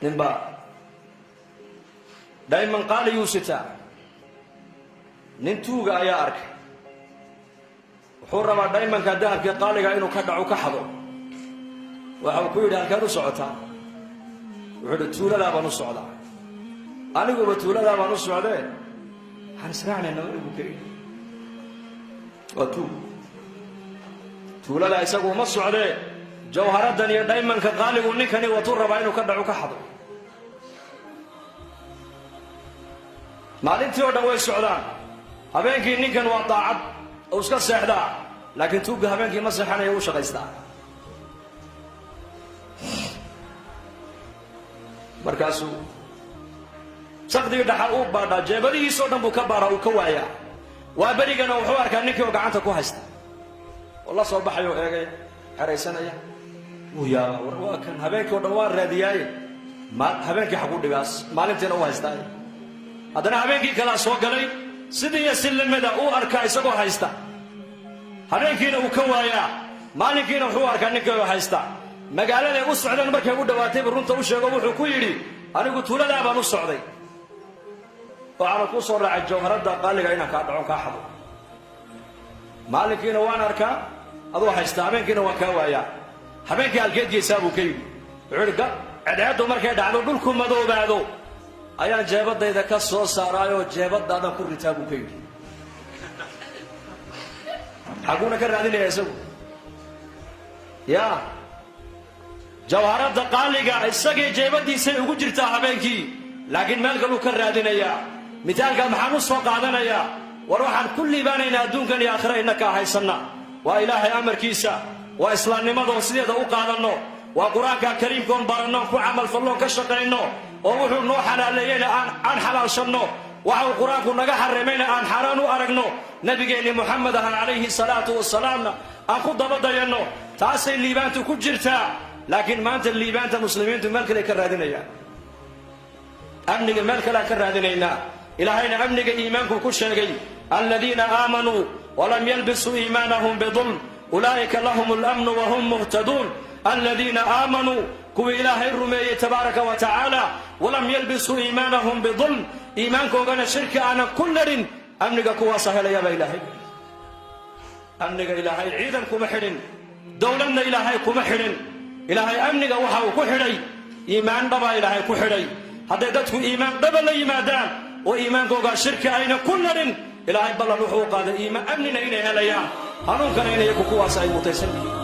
Ninbaa diamond qaaliyuu sitaa. Nin tuuga ayaa arkay, wuxuu rabaa diamondka, dahabkii qaaliga, inuu ka dhaco, ka xado. Waxa uu ku yidhi: "Halkeed u socotaa?" Wuxuu yidhi: "Tuuladaa baan u socdaa." "Aniguba tuuladaa baan u socdee, waxaan israacnayna," buu ka yidhi. Waa tuug, tuuladaa isagu uma socdee, jawharadan iyo diamondka qaaligu ninkani watuu rabaa inuu ka dhaco, ka xado. Maalintii oo dhan way socdaan. Habeenkii ninkan waa daacad oo iska seexdaa, laakiin tuugga habeenkii ma seexanayo, u shaqaystaa. Markaasuu sakdigii dhaxa uu baadhaa, jeebadihiisoo dhan buu ka baadhaa, uu ka waayaa. Waa berigana wuxuu arkaa ninkii oo gacanta ku haysta oo la soo baxay oo eegaya, xeraysanaya. Wuu yaabaa: "War waa kan, habeenkii o dhan waa raadiyaaye, ma habeenkii xagu dhigaas, maalintiina u haystaaye?" Haddana habeenkii kalaa soo galay, sidiiyo si lamida uu arkaa isagoo haysta. Habeenkiina uu ka waayaa, maalinkiina wuxuu arkaa ninkii oo haysta. Magaaladay u socdeen markay u dhawaataybu runta u sheego. Wuxuu ku yidhi: "Anigu tuuladaa baan u socday, waxaana kuu soo raacay jawharadda qaaliga inaan kaa dhacon, kaa xado. Maalinkiina waan arkaa aduu haysta, habeenkiina waan kaa waayaa. Habeenkii halkeed geysaa?" buu ka yidhi. Wuxuu yidhi: "Cadceeddu markay dhacdo, dhulku madoobaado, ayaan jeebadayda ka soo saaraayoo jeebadaadan ku ritaa," buu ka yidhi. Xaguuna ka raadinaya isagu ya jawharadda qaaliga? Isagii jeebadiisay ugu jirtaa habeenkii, laakiin meel kaluu ka raadinayaa. Mitaalka maxaan u soo qaadanayaa? War waxaan ku liibaanaynaa adduunkan iyo aakhira innakaa haysanna. Waa Ilaahay amarkiisa, waa islaamnimadoon sideeda u qaadanno, waa Qur-aanka Kariimkoon baranno, ku camalfalloon, ka shaqayno, oo wuxuu noo xalaaleeyeyna aan xalaalshanno, waxa uu Qur-aanku naga xarimayna aan xaaraan u aragno, nabigeenni Moxamed ahan calayhi salaatu wasalaamna aan ku daba dayanno. Taasay liibaantu ku jirtaa. Laakiin maanta liibaanta muslimiintu meel kale ka raadinayaan, amniga meel kalean ka raadinaynaa. Ilaahayna amniga iimaankuu ku sheegay: "Aladiina aamanuu walam yalbisuu iimaanahum bidulm ulaa'ika lahum alamnu wahum muhtaduun." Aladiina aamanuu, kuwii Ilaahay rumeeyey tabaaraka wa tacaala, walam yalbisuu iimaanahum bidulm, iimaankoogana shirki aanan ku ladhin, amniga kuwaasa helaya baa Ilaahay. Amniga Ilaahay ciidan kuma xidhin, dowladna Ilaahay kuma xidhin. Ilaahay amniga waxa uu ku xidhay iimaan dhabaa Ilaahay ku xidhay. Hadday dadku iimaan dhaba la yimaadaan oo iimaankoogaa shirki ayna ku ladhin, Ilaahay ballan wuxuu u qaaday iimaan amnina inay helayaan, hanuunkana in iyagu kuwaas ay mutaysan yihiin.